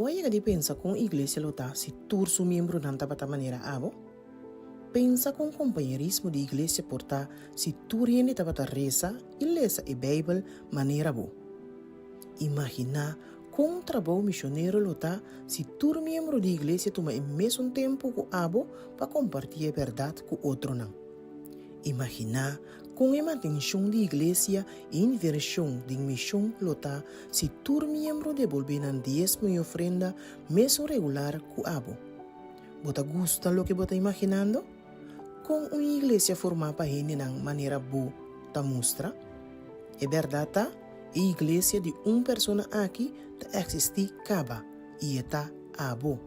Bo a yega di pensa kon iglesia lo ta si tur su miembronan tabata manera abo? Pensa kon kompañerismo di iglesia por ta si tur hende tabata resa i lesa e Beibel manera bo. Imaginá kon trabou misionero lo ta si tur miembro di iglesia tuma e mesun tempu ku abo pa kompartí e bèrdat ku otronan. Imaginá kon e mantenshon di iglesia i invershon den mishon lo ta si tur miembro debolbé nan diesmo i ofrenda mesun regular ku abo. Bo ta gusta loke bo ta imaginando? Kon un iglesia formá pa hendenan manera bo ta mustra? E bèrdat ta, e iglesia di un persona aki ta eksistí kaba, i e ta abo.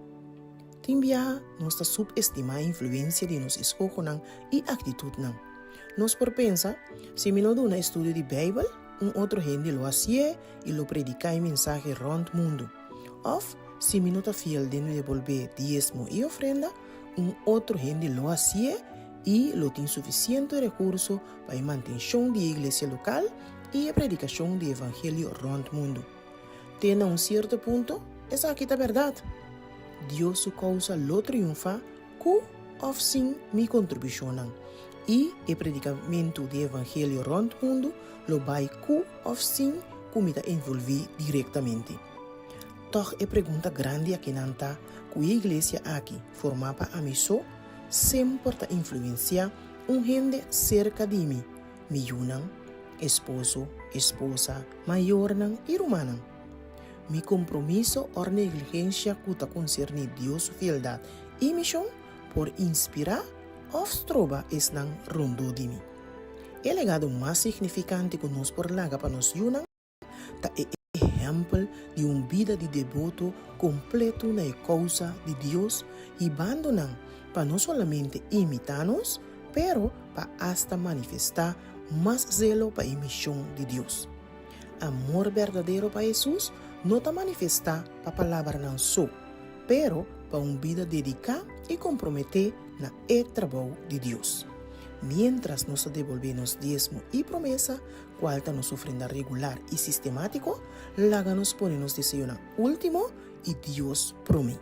Tin biaha nos ta subestimá e influensia di nos eskohonan i aktitutnan. Nos por pensa, Si mi no duna estudio di Beibel, un otro hende lo hasié i lo prediká e mensahe rònt mundu. Òf, si mi no ta fiel den debolbé diesmo i ofrenda, un otro hende lo hasié i lo tin sufisiente rekurso pa e mantenshon di e iglesia lokal i e predikashon di evangelio rònt mundu. Te na un sierto punto, esaki ta bèrdat. Dios su kousa lo triunfá ku òf sin mi kontribushonnan, i e predikamentu di evangelio rònt mundu lo bai ku òf sin ku mi ta envolví direktamente. Tòg e pregunta grandi akinan ta ku e iglesia aki, formá pa ami so, semper ta influensiá un hende serka di mi, mi yunan, esposo, esposa, mayornan i rumannan. Mi kompromiso òr negligensha ku ta konserní Dios su fieldat i mishon por inspirá òf stroba esnan rondó di mi. E legado mas signifikante ku nos por laga pa nos yunan ta e ehèmpel di un bida di deboto kompleto na e kousa di Dios, hibando nan pa no solamente imitá nos, pero pa asta manifestá mas zelo pa e mishon di Dios. Amor berdadero pa Hesus no ta manifestá pa palabranan so, pero pa un bida dediká i komprometé na e trabou di Dios. Miéntras nos ta debolbé nos diesmo i promesa, kual ta nos ofrenda regular i sistemátiko, laga nos pone nos deseonan último i Dios promé.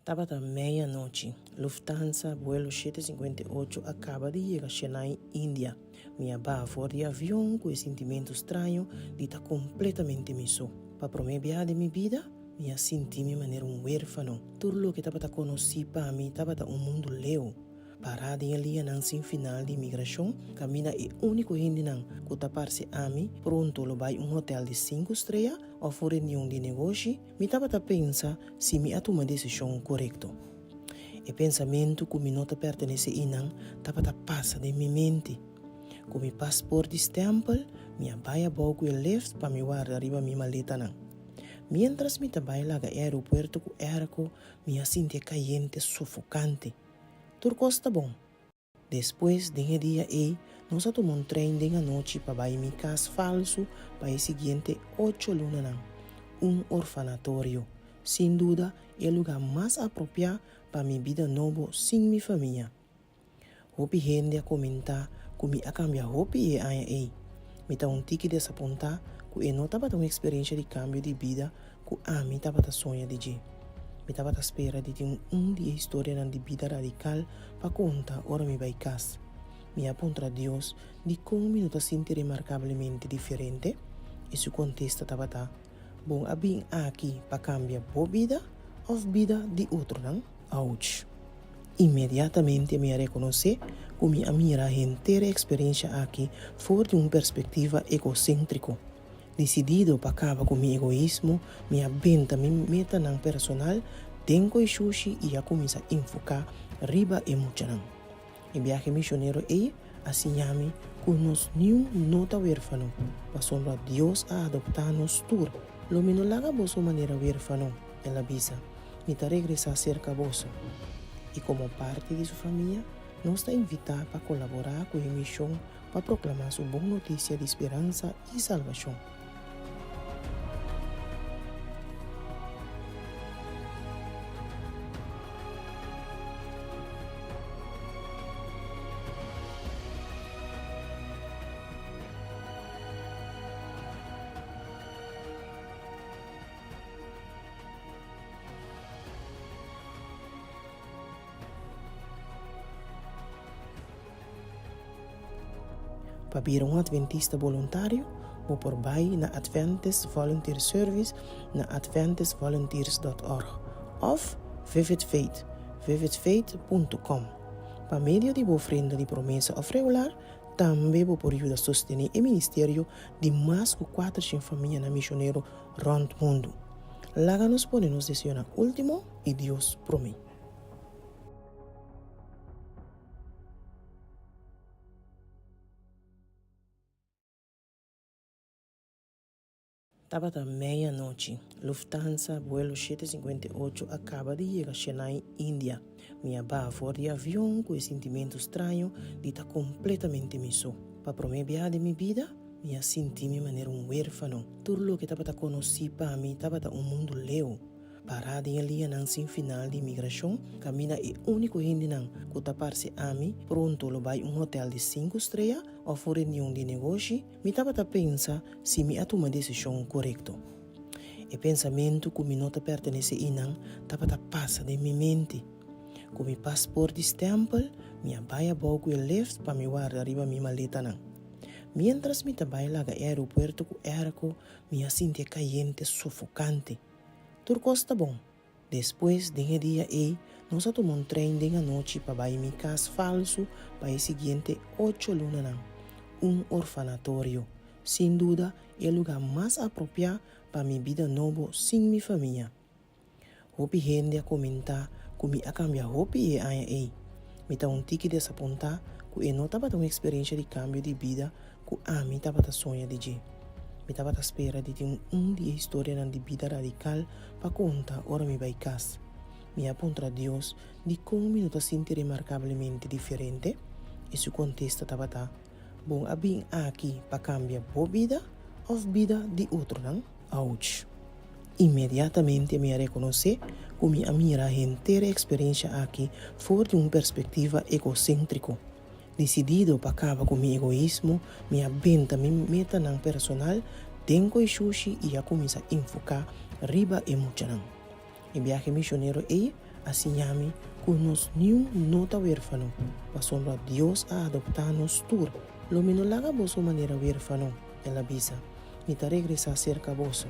Tabata mei anochi. Lufthansa vuelo 758 a kaba di yega Chennai, India. Mi a baha for di avion ku e sintimentu straño di ta kompletamente mi so. Pa promé biaha den mi bida, mi a sinti mi manera un wérfano. Tur loke tabata konosí pa mi tabata un mundu leu. Pará den e lianan sin final di imigrashon, kaminda e úniko hendenan ku ta parse ami pronto lo bai un hotèl di sinku strea òf un reunion di negoshi, mi tabata pensa si mi a tuma desishon korekto. E pensamentu ku mi no ta pertenesé einan tabata pasa den mi mente. Ku mi pasport di stèmpel, mi a bai abou ku e lift pa mi warda riba mi maletanan. Miéntras mi ta bai laga e aeropuerto ku èrko, mi a sinti e kayente sofokante. Tur kos ta bon. Despues, den e dia ei, nos a tuma un trein den anochi pa bai mi kas falsu pa e siguiente ocho lunanan, un orfanatorio, sin duda e lugá mas apropiá pa mi bida nobo sin mi famia. Hopi hende a komentá ku mi a kambia hopi e aña ei. Mi ta un tiki desapuntá ku e no tabata un eksperensha di kambio di bida ku ami tabata soña di dje. Mi tabata spera di tin un di e historianan di bida radikal pa konta ora mi bai kas. Mi a puntra Dios dikon mi no ta sinti remarkablemente diferente, i su kontesta tabata, Bon a bin aki pa kambia bo bida òf bida di otronan? Ouch! Inmediatamente mi a rekonosé ku mi a mira henter e eksperensha aki for di un perspektiva egoséntriko. Disidido pa kaba ku mi egoismo, mi a benta mi metanan personal den koi shushi i a kuminsá enfoká riba e muchanan. E biahe misionero ei a siña mi ku nos niun no ta wérfano, pasobra Dios a adoptá nos tur. Lo mi no laga boso manera wérfano, el a bisa, mi ta regresá serka boso. I komo parti di su famia, nos ta invitá pa kolaborá ku e mishon pa proklamá su bon notisia di speransa i salbashon. Pa bira un Adventista boluntario, bo por bai na Adventist Volunteer Service na adventistvolunteers dòt org òf Vivid Faith, vividfaith punto com. Pa medio di bo ofrenda di promesa òf regular, tambe bo por yuda sostené e ministerio di mas ku 400 famianan misionero rònt mundu. Laga nos pone nos deseonan último i Dios promé. Tabata mei anochi. Lufthansa buelo 758 a kaba di yega Chennai, India. Mi a baha for di avion ku e sintimentu straño di ta kompletamente mi so. Pa promé biaha den mi bida, mi a sinti mi manera un wérfano. Tur loke tabata konosí pa mi tabata un mundu leu. Pará den e liñanan sin final di imigrashon, kaminda e úniko hendenan ku ta parse ami pronto lo bai un hotèl di sinku strea òf un reunion di negoshi, mi tabata pensa si mi a tuma desishon korekto. E pensamentu ku mi no ta pertenesé einan tabata pasa den mi mente. Ku mi pasport di stèmpel, mi a bai abou ku e lift pa mi warda riba mi maletanan. Miéntras mi ta bai laga e aeropuerto ku èrko, mi a sinti e kayente sofokante. Tur kos ta bon. Despues, den e dia ei, nos a tuma un trein den anochi pa bai mi kas falsu pa e siguiente ocho lunanan, un orfanatorio, sin duda e lugá mas apropiá pa mi bida nobo sin mi famia. Hopi hende a komentá ku mi a kambia hopi e aña ei. Mi ta un tiki desapuntá ku e no tabata un eksperensha di kambio di bida ku ami tabata soña di dje. Mi tabata spera di tin un di e historianan di bida radikal pa konta ora mi bai kas. Mi a puntra Dios dikon mi no ta sinti remarkablemente diferente, i su kontesta tabata, Bon a bin aki pa kambia bo bida òf bida di otronan? Ouch! Inmediatamente mi a rekonosé ku mi a mira henter e eksperensha aki for di un perspektiva egoséntriko. Disidido pa kaba ku mi egoismo, mi a benta mi metanan personal den koe shushi i a kuminsá enfoká riba e muchanan. E biahe misionero ei a siña mi ku nos niun no ta wérfano, pasobra Dios a adoptá nos tur. Lo mi no laga boso manera wérfano, el a bisa, mi ta regresá serka boso.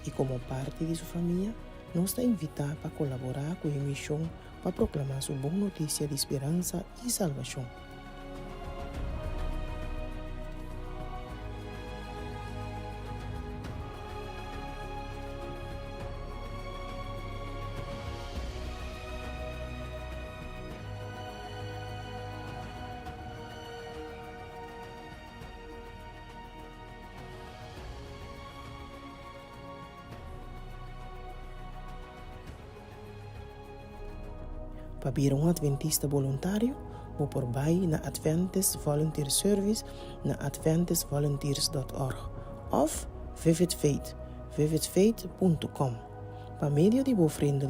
I komo parti di su famia, nos ta invitá pa kolaborá ku e mishon pa proklamá su bon notisia di speransa i salbashon. Pa bira un Adventista boluntario, bo por bai na Adventist Volunteer Service na adventistvolunteers dòt org òf Vivid Faith, vividfaith punto com. Pa medio di bo ofrenda di.